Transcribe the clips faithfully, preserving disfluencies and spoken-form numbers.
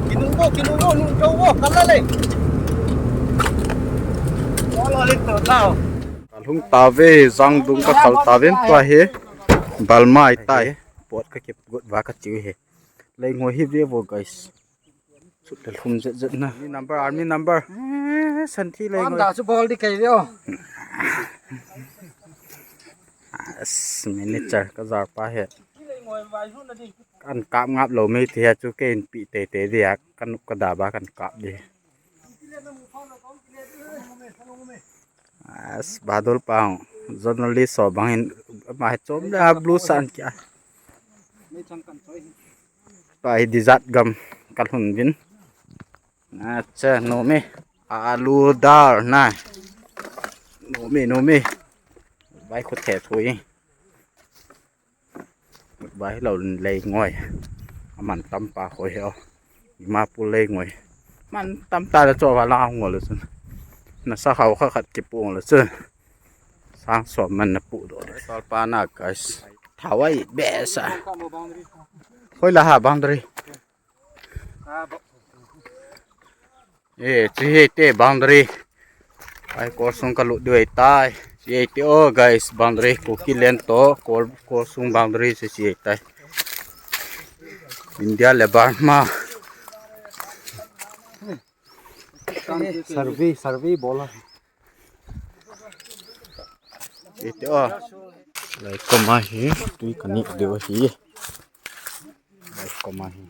Kinubo, kinubo, nung chaubo, kalale. Kalhung tave, jangdung kakhal taven tua hi. Balmai tai. Pot kakipgot va kachiu hi. Leingoi hi ve vo, guys. Sut le lhum jet jet na. Army number, army number. Eh, santhi lei ngoi. Anda chu bol di kai ve o. As, manager ka jar pa he. Kan kap ngap lou mei ti he chu kei in pi te te dia kan ka da ba kan kap di. As, Badul pa hung. Journalist so bang in ma he chom le blue san kia. Pai di jat gam kalhun vin. Acha, nomi. Alu dal na. Nomi, nomi. Vai khu the thui. Vai lo leingoi. Aman tam pa khoi ho. Ima pu leingoi. Man tam ta la cho va la ngol sun. Na sa khau kha khat ki pu ngol sun. Sang som man na pu do. Sol pa na, guys. Thawai be sa. Hoi la ha boundary. Eh, chu hi te boundary. Ai, kol sung ka lut diu ahi tai. Chu hi te o, guys, boundary Kuki land to, kol, kol sung boundary chu chu hi tai. India le Burma. Survey, survey bola. Chu hi te o. Lai koma hi, tui ka ni diu hi. Lai koma hi.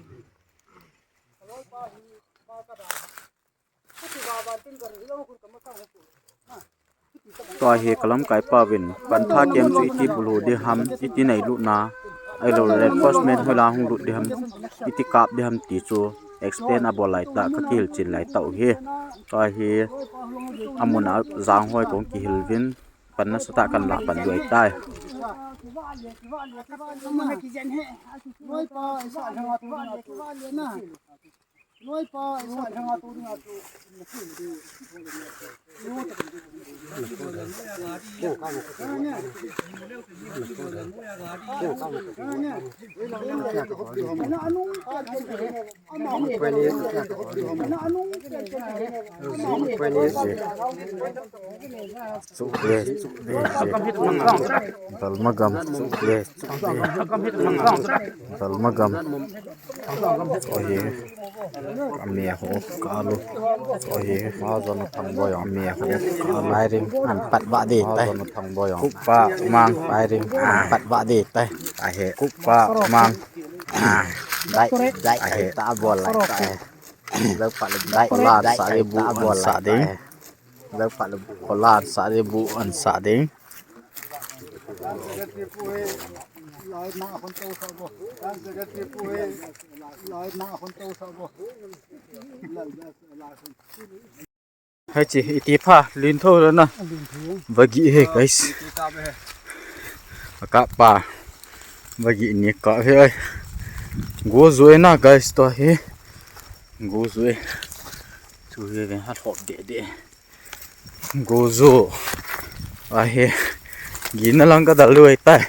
Tua hi ka lamkai pa vin, pantha kem chu iti bulu di ham, iti nei lut na, ai lo reinforcement hoi la hung lut di ham, iti kap di ham ti chu explain a bol lai ta, ka kihil chin lai ta u hi. Tua hi amun a jang hoi kong kihil vin, pan nasa ta kan la pan duai tai. Chukle, chukle, dalmagam, chukle, chukle, dalmagam. Tua hi, ka me ho, ka lu. Tua hi, ma zon thang boy, ka me ho, ka lu. Firing, an pat ba de tai. Ma zon thang boy, kupa mang. Firing, an pat ba de tai. Ahe, kupa mang. Ah, dai, dai, ahe, ta bol lai, ta he. Dai, dai, sa de bu, an sa de. Lau pa le bu kholan sa de bu an sa de. Hai chi, iti pha, lin tho na. Vagi he, guys. Ka pa. Vagi ni ka he ai. Go zo na, guys, to he. Go zo. Chu he ve ha thop de de. Gozu. Ahi. Gina lang ka dal lui tai.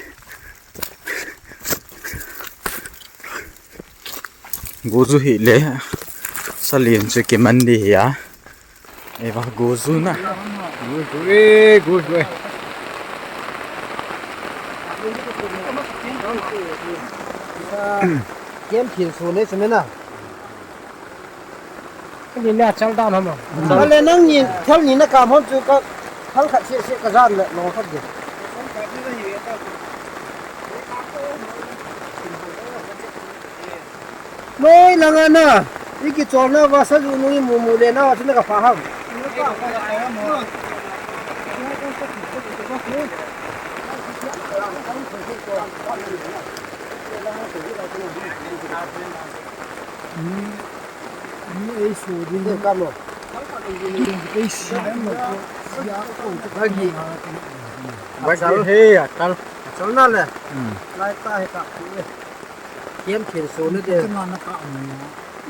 Gozu hi le. Salin chu kiman di hi a. Eva gozu na. Gozu e, gozu e. Kem thil su ne chu me na. Ka ni na chal dan ham. Ka le nang ni, thal ni na kam ham chu ka thal khat se se ka jan le lo khat de. Noi langa na, i ki chol na va sa ju nu i mu mu le na, chu na ka pha ham. Ni ei su din. Ni kam lo. Ei si dan lo. Sia ko. Lagi. Bai sal he ya, tal. Sal na le. Hmm. Lai ta he ka. Kem khin su ne de. Ka na na ka.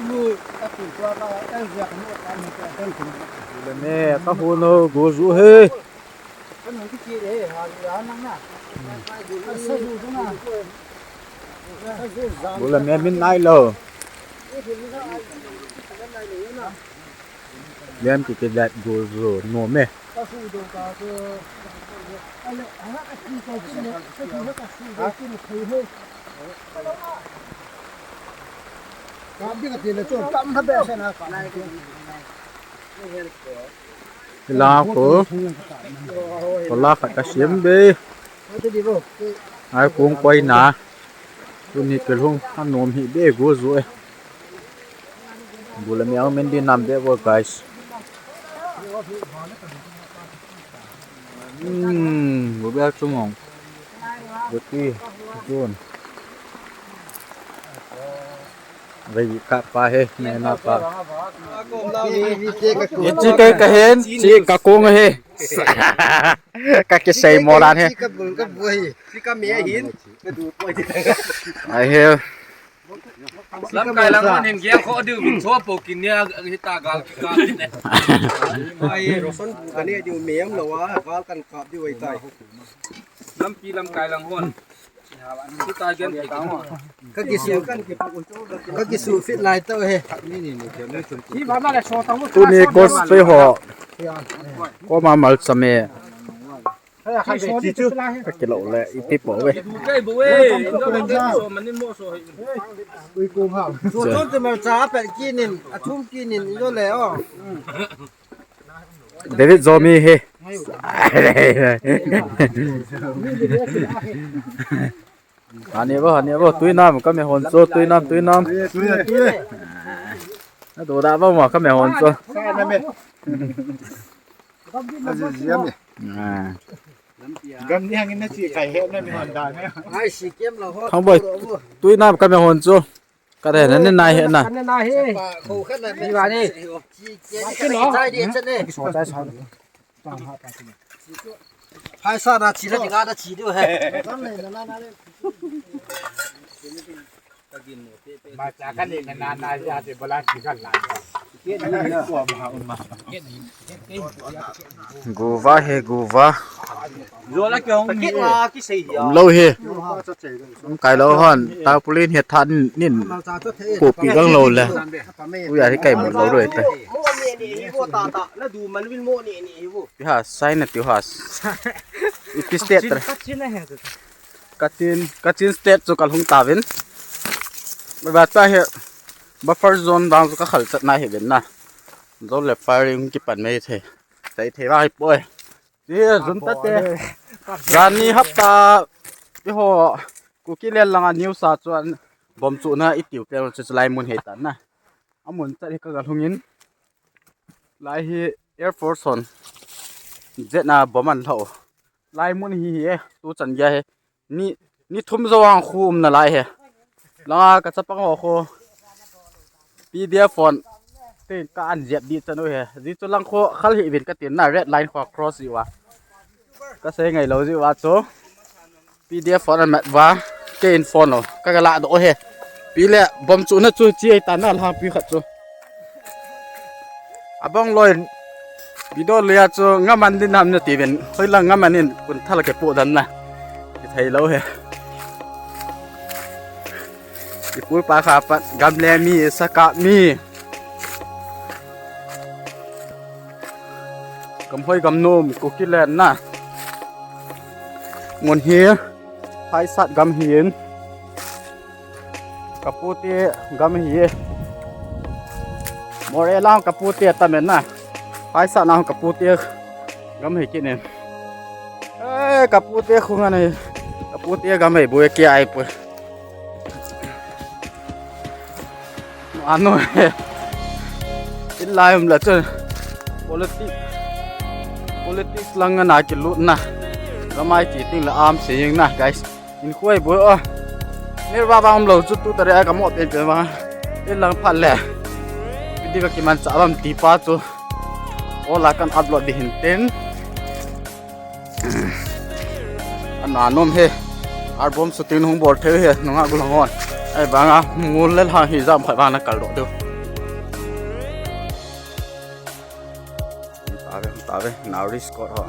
Ni ka tu tua ka el ya ka no ka ni ka kan kin. Le ne ka hu no go zu he. Bula me min nai lo. Liam kiti let go zo no me. Ka bi ka ti le chu kam ha be sa na ka. Ila ko. Kola khat ka siam be. Ai kong koi na. Tuni ke lhung anom hi be go zo e. Bula me ang men di nam be bo guys. Hmm, bula chumong. Bula ti. Jun. Vei ka pa he, me na pa. Ye chi kai ka hen, chi ka kong he. Ka kisei mo lan he. Chi ka bul ka bu hi. Chi ka me hin. Ka du poi. Ai he. Lamkai lang hon hin giang kho diu min cho po kin nia hita gal ki ka ne. Ai roson ka ne diu me am lo wa gal kan ka diu ai tai. Lampi lamkai lang hon. Ka kisu, ka kisu fit lai tau he. Tuni cosplay ho. Koma mal chame. Ka kilo le iti po ve. Chu chu mal cha pe kinin, athum kinin, ilo le o. David Zomi he. Hani bo, hani bo, tuinam, ka me hon cho, tuinam, tuinam. Tuinam, tuinam. Na do da ba ma, ka me hon cho. Sa na me. Aji ji me. Ah. Gam ni hangin na chi kai he na mi hon da ne. Ai si kem la ho. Thang boi. Tuinam ka me hon cho. Ka re na ni nai he na. Ka ne na he. Ko khat na mi ba ni. Chi ke ni chai di chen ne. Ki so chai sa. Phai sa na chi la dinga na chi diu he. Ma cha ka ni na na ya de bola chi ka la. Guva he guva. Zo la ki hong ni. Lo he. Kai lo hon, tarpaulin he than nin. Ko pi gang lo le. U ya hi kai mu lo ro ta. Mo ne ni hi bo ta ta. La du man win mo ne ni hi bo. Ti ha, sai na ti ha. Iti state. Kachin, Kachin, Kachin state chu ka lhung ta vin. Ba ta he buffer zone dang chu ka khal chat na he vin na. Zo le firing ki pan mai the. Sai the ba hi poi. Ti zun ta te. Jani hapta, ti ho, Kuki le langa news a chuan bom chu na i tiu pe chu lai mun he ta na. A mun chat hi ka ga lhungin. Lai hi Air Force hon jet na bom an lhau. Lai mun hi hi e, tu chan gei hi. Ni, ni thum zo ang khu um na lai he. Langa ka chapang ho khu P D F hon te ka an ziap di chan u he. Zi chu lang khu khal hi vin ka tin na red line khu cross i wa. Ka sei ngai lo zi wa chu. P D F phone an mat va, kei in phone lo, ka ga la doh he. Pi le, bom chu na chu chi ai ta na lhang pi khat chu. A bong loi, video le a chu ngam an din ham na ti vin, hoi lang ngam an in kun thal ke pu dan na. Ki thei lo he. Ki pu pa kha pat, gam le mi, sa ka mi. Gam hoi gam nom, Kuki le na. Mun hi, Haisat gam hi in. Ka pute gam hi e. More lang ka pute ta men na. Haisat lang ka pute gam hi kinin. Eh, ka pute khung ani. Ka pute gam hi bu e ki ai pu. Ano he. In lai um la chun. Politics. Politics lang na ki lut na. Lamai chi ting la am si ying na, guys. In khuai bu o. Ni ba bang um lo chu tu ta re ka mo pen pen ba. In lang phat le. Video ka ki man cha bam ti pa chu. Ola kan upload di hin tin. Ana nom he. Album shooting hung bol thei he. Nunga gul hang on. Ai banga ngul le hang hi jam khai bang na kal do do. Ta ve, ta ve. Nauri Scott ho.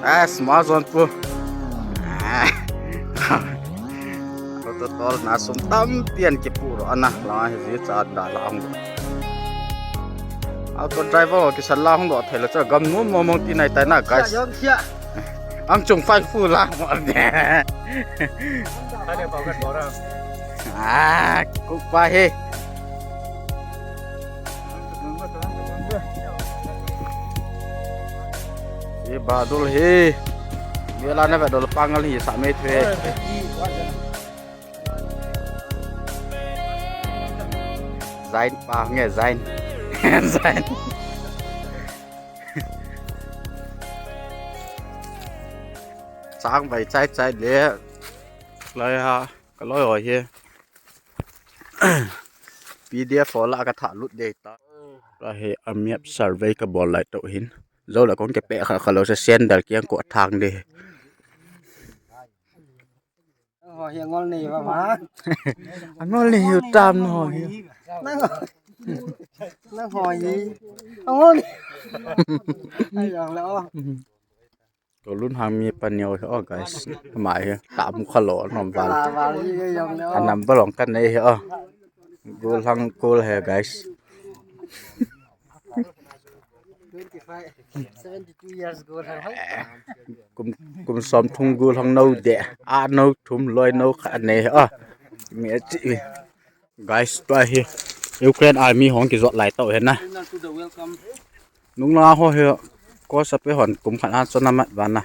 As ma zon pu. Auto tol na sum tampi an kipu ro ana la hi ji cha da la hung. Auto driver ki sal la hung do thei la cha gam nu mo mo ti nai tai na guys. Ang chung fai fu la mo ne. Ah, kuk pa he. Ye ba dul hi. Ye la na ba dul pangal hi sa me thwe. Zain pa nge zain. Zain. Sang bai chai chai le. Lai ha, ka loi ho hi. P D F ho la ka tha lut de ta. Ka he a map survey ka bol lai to hin. Zo la kong ke pe kha kha lo se sandal kiang ko thang de. Ho hi ngol nei ba ma. Angol nei hiu tam no ho hi. Nang, nang ho hi. Angol nei. Ai yang la o. Ko lun hang mi pa neo hi o guys. Mai hi tam kha lo nom val. Kala val hi yang la o. Anam balong kan nei hi o. Gol hang gol he guys. Twenty-five, seventy-two years ago, kum, kum som thum gol hang no de, a no thum loi no kha nei a. Mi a chi. Guys, tua hi Ukraine army hong kijot lai to hi na. Nung la ho hi ko sa pe hon kum khat a chona mat vana.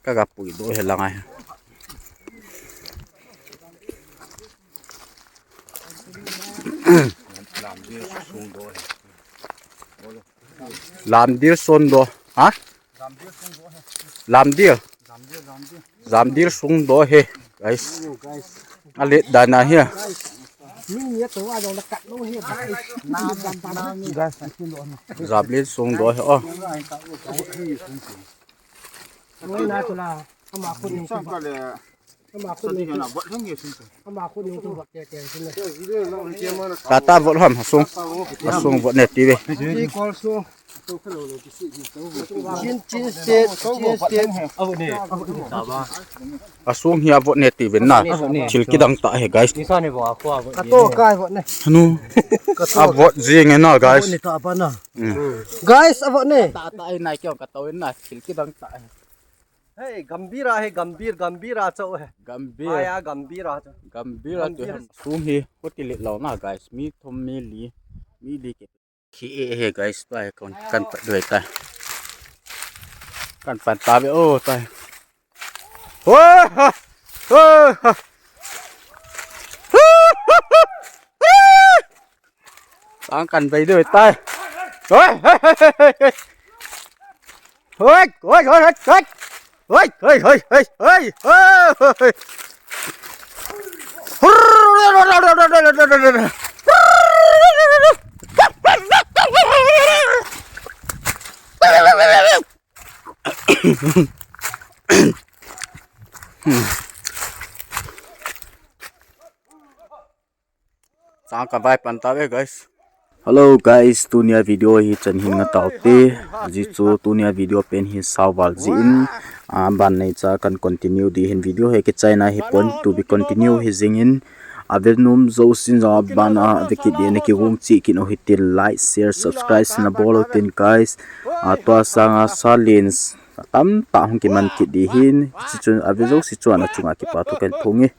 Ka ga pui do hi la ngai. Lamdil sung do. Ha? Lamdil. Lamdil sung do he. Guys. Alet dana he. Lamdil sung do he. Oh. Tata vot ham hasung. Hasung vot ne ti ve. Chin, Chin State, Chin State. Hasung hi a vot ne ti ve na. Thil kidang ta he guys. Kato kai vot ne. Hanu. A vot jing e na guys. Guys, a vot ne. Ta ta e na kyo kato e na thil kidang ta he. Hey, gambira he, gambir, gambira cho he. Gambir. Aya, gambira cho. Gambira cho. Sung hi, koti le lo na guys. Mi thum mi li, mi li ke. Khi e he guys, tua he kon kan pat doi ta. Kan pan ta ve o ta. Ho ha. Ho ha. Tang kan bei doi tai. Hoi, hoi, hoi, hoi. Hoi, hoi, hoi, hoi. Hoi, hoi, hoi, hoi. Chang ka vai pan ta ve guys. Hello guys, tunia video hi chan hin nga tau te. Ji chu tunia video pen hi sau val ji in, a, ban nei cha kan continue di hin video he ke chaina hi pon to be continue hi jing in. A ve num zo sin za ban a ve kit di ne ki vung chi kin o hi til like, share, subscribe na bol o tin guys. A tua sanga salins tam ta hung ki man kit di hin. Chi chun a ve zo si chuan a chunga ki pa tu kan phung e.